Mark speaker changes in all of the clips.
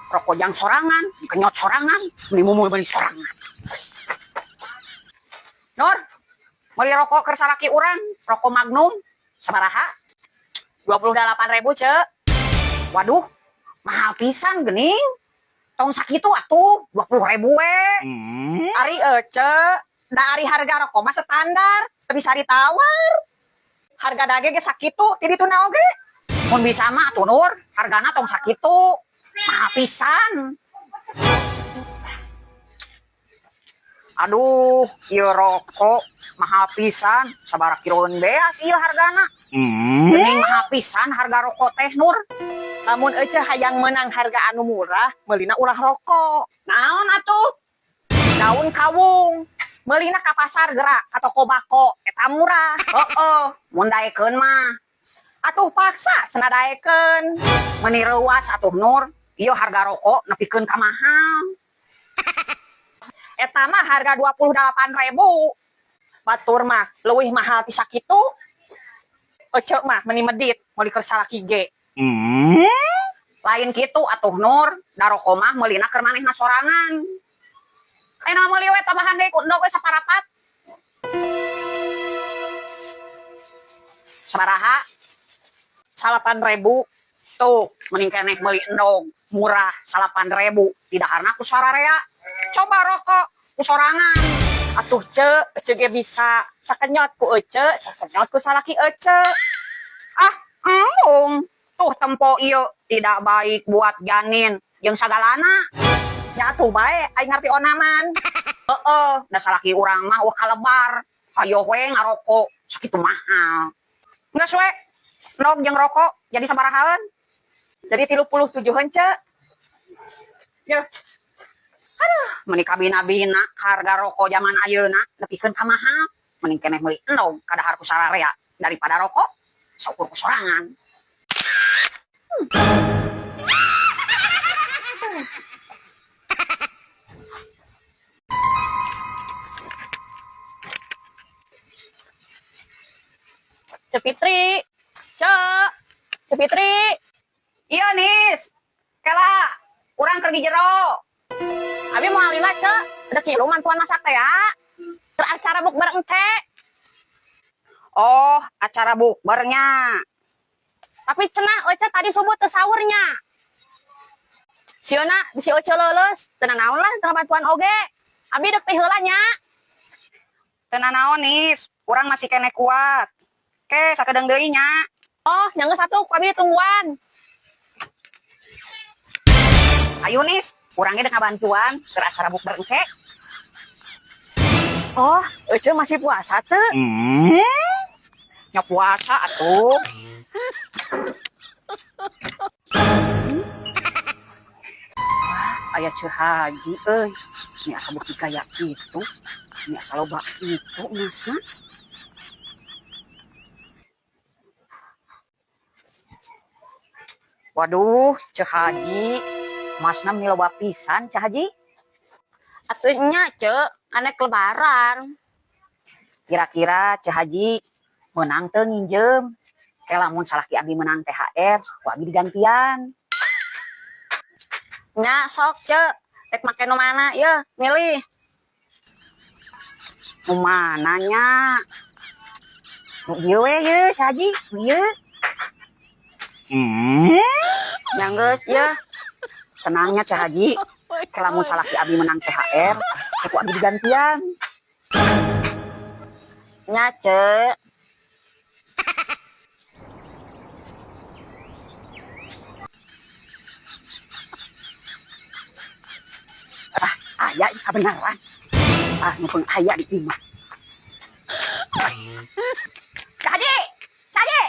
Speaker 1: Rokok jang sorangan, dikenyot sorangan, beli mumul beli sorangan. Nur, meuli rokok keur salaki urang, rokok Magnum, sabaraha? 28.000, Cek. Waduh, mahal pisan gening. Tong sakitu atuh, 20.000 we. Ari ece, da ari harga rokok mah standar, teu bisa ditawar. Harga dage ge sakitu, ti dituna oge. Mun bisa mah atuh Nur, hargana tong sakitu. Mahal pisan. Aduh, ieu rokok mahal pisan, sabaraha kiloeun beas ieu hargana. Geuning mahal pisan harga rokok teh, Nur.
Speaker 2: Lamun ece hayang menang harga anu murah, meulina ulah rokok.
Speaker 1: Naon atuh? Daun kawung.
Speaker 2: Meulina ka pasar gerak ka toko bako, eta murah.
Speaker 1: Heeh, mun daekeun mah.
Speaker 2: Atuh paksa cenah daekeun.
Speaker 1: Meuni reuas atuh Nur, ieu harga rokok nepikeun ka mahal.
Speaker 2: Eta mah harga 28.000. Batur mah leuwih mahal ti sakitu. Ece mah meuni medit meuli keur salaki ge.
Speaker 1: Lain kitu atuh Nur, da rokok mah meulina keur manehna sorangan. Ayeuna meuli we tambahan deui ku endog we saparapat. Sabaraha?
Speaker 2: 8.000.
Speaker 1: Tuh, mending keneh meuli endog murah 8.000, didaharna ku sararea. Coba rokok ku sorangan.
Speaker 2: Atuh ce, ece ge bisa sakenyot ku ece, sakenyot ku salaki ece.
Speaker 1: Ah, embung. Tuh tempo ieu tidak baik buat janin jeung sagalana.
Speaker 2: Ya atuh bae aing ngarti onaman.
Speaker 1: Heeh, da salaki urang mah wah kalebar. Hayo we ngarokok sakitu mahal. Geus we, endog jeung rokok jadi sabarahaeun?
Speaker 2: Jadi 37-eun, ce.
Speaker 1: Yeuh. Aduh, meuni kabina-bina harga rokok zaman ayeuna nepikeun ka mahal. Mending keneh meuli endog kadahar ku sararea daripada rokok saukur ku sorangan.
Speaker 2: Ceu Fitri. Cek. Ceu Fitri.
Speaker 1: Iya, Nis. Kela, urang keur di jero.
Speaker 2: Abi moal lila, Cek. Ada kilo mantuan masak teh ya. Ter acara bukber engke.
Speaker 1: Oh, acara bukbernya.
Speaker 2: Tapi cenah Ece tadi subuh teu sahurnya. Sieuna bisi Ece leuleus, teu nanaon lah teu bantuan oge. Abi deuk teh heula nya.
Speaker 1: Teu nanaon, Nis. Urang masih keneh kuat. Ke, sakedeung deui nya.
Speaker 2: Oh, nya geus atuh ku abi ditungguan.
Speaker 1: Ayo, Nis. Urang ge dek ngabantuan keur acara bukber engke.
Speaker 2: Oh, Ece masih puasa teu?
Speaker 1: Nya puasa atuh. Wah, aya Ceu Haji euy. Ini asa beuki gaya kitu. Ini asa loba kitu emasna. Waduh, Ceu Haji. Emasna meni loba pisan, Ceu Haji.
Speaker 2: Atuh nya, Ceu, anek lebaran.
Speaker 1: Kira-kira Ceu Haji menang teu nginjem? Ke lamun salaki abi menang THR, ku abi digantian.
Speaker 2: Nya sok, Ceu. Rek make nu mana yeuh, milih.
Speaker 1: Nu mana nya? Nu ieu we yeuh, Ceu Haji, nu ieu.
Speaker 2: Nya geus yeuh.
Speaker 1: Tenangnya Ceu Haji. Ke lamun salaki abi menang THR, ku abi digantian.
Speaker 2: Nya, Ceu.
Speaker 1: Ah, aya kabenaran. Ah, nu aya di imah. Ceu Haji, Ceu Haji.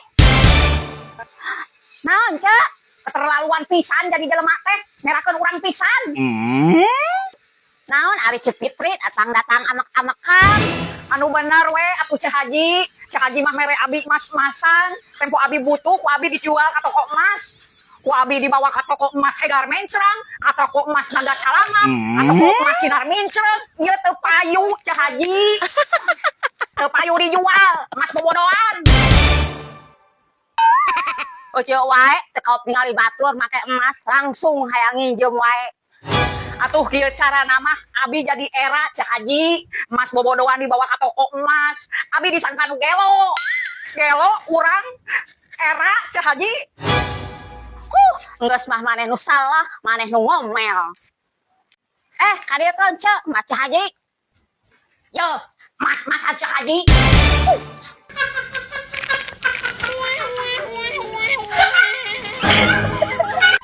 Speaker 2: Naon, Ceu?
Speaker 1: Keterlaluan pisan jadi jelema teh, ngerakeun urang pisan.
Speaker 2: Naon ari Ceu Fitri datang-datang amak-amakan.
Speaker 1: Anu bener we atuh Ceu Haji. Ceu Haji mah mere abi emas-emasan, tempo abi butuh ku abi dijual ka toko emas. Ku abi dibawa ka toko emas Hegar Mencrang, ka toko emas Naga Calangap, ka toko emas Sinar Mincreng, ieu teu payu Ceu Haji. Teu payu dijual, emas bobodoan.
Speaker 3: Ece wae teu kaop ningali batur make emas, langsung hayang nginjem wae.
Speaker 1: Atuh kieu carana mah abi jadi era, Ceu Haji. Emas bobodoan dibawa ka toko emas. Abi disangka nu gelo. Gelo urang era, Ceu Haji.
Speaker 3: Huh, geus mah maneh nu salah, maneh nu ngomel. Eh, ka dieu keun, Ceu, Mas Ceu Haji.
Speaker 1: Yo, mas-mas Ceu Haji.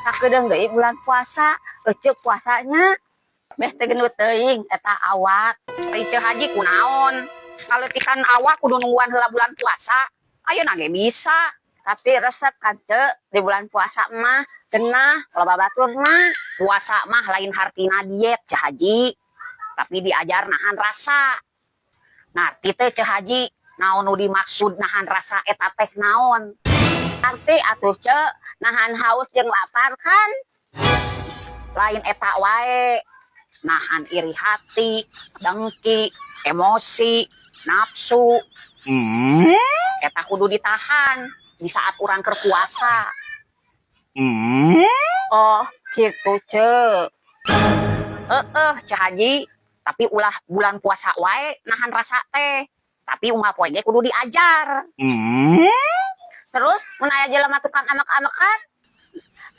Speaker 3: Sakedeung deui bulan puasa, ece puasanya. Meh teu gendut teuing eta awak.
Speaker 1: Ari Ceu Haji kunaon? Kaleutikan awak kudu nungguan heula bulan puasa. Ayeuna ge bisa.
Speaker 3: Tapi resep kan, Ce, di bulan puasa mah cenah loba baturna.
Speaker 1: Puasa mah lain hartina diet, Ceu Haji. Tapi diajar nahan rasa. Ngarti teh, Ceu Haji, naon nu dimaksud nahan rasa eta teh naon?
Speaker 3: Arti atuh, Ce, nahan haus jeung lapar kan?
Speaker 1: Lain eta wae. Nahan iri hati, dengki, emosi, nafsu. Eta kudu ditahan di saat urang keur puasa.
Speaker 3: Oh, gitu, Ce.
Speaker 1: Heeh, Ceu Haji, tapi ulah bulan puasa wae nahan rasa teh. Tapi unggal poe ge kudu diajar.
Speaker 3: Terus mun aya jelema tukang amek-amekan,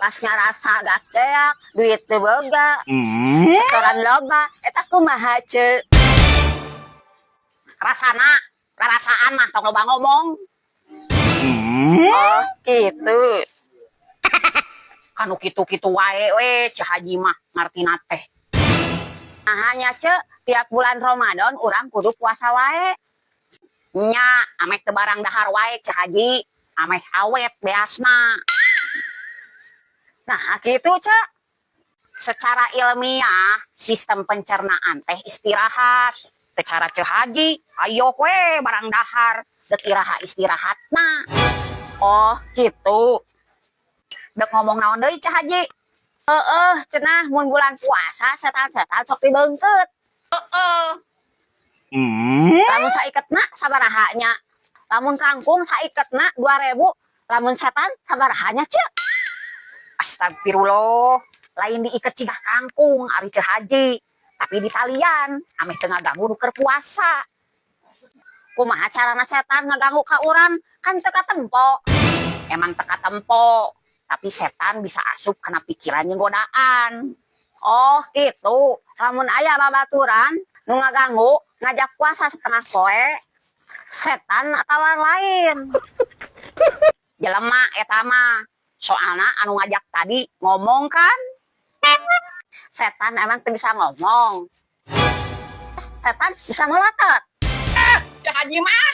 Speaker 3: pas ngarasa gas beak, duit teu boga, setoran loba, eta kumaha, Ce?
Speaker 1: Rasana, rarasaan mah tong loba ngomong.
Speaker 3: Oh, gitu.
Speaker 1: Kanu kitu-kitu wae we Ceu Haji mah ngartina teh.
Speaker 3: Nah, nya, Ce, tiap bulan Ramadan urang kudu puasa wae?
Speaker 1: Nya, ameh teu barang dahar wae, Ceu Haji, ameh awet beasna.
Speaker 3: Nah, gitu, Ce?
Speaker 1: Secara ilmiah, sistem pencernaan teh istirahat. Secara Ceu Haji, ayo we barang dahar, dek iraha istirahatna?
Speaker 3: Oh, gitu.
Speaker 1: Dek ngomong naon deui, Ceu Haji?
Speaker 3: Heeh, cenah mun bulan puasa setan-setan sok dibeungkeut.
Speaker 1: Heeh.
Speaker 3: Lamun saiketna sabaraha nya? Lamun kangkung saiketna 2000, lamun setan sabaraha nya, Ce?
Speaker 1: Astagfirullah, lain diiket cigah kangkung ari Ceu Haji, tapi ditalian ameh teu ngaganggu nu keur puasa.
Speaker 3: Kumaha carana setan ngaganggu ka urang, kan teu katempo?
Speaker 1: Emang teu katempo, tapi setan bisa asup kana pikiran jeung godaan.
Speaker 3: Oh, gitu. Lamun aya babaturan nu ngaganggu ngajak puasa setengah poe, setan atawa lain?
Speaker 1: Jelema eta mah. Soalna anu ngajak tadi ngomong kan?
Speaker 3: Setan emang teu bisa ngomong. Setan bisa melotot.
Speaker 1: Ceu Haji mah.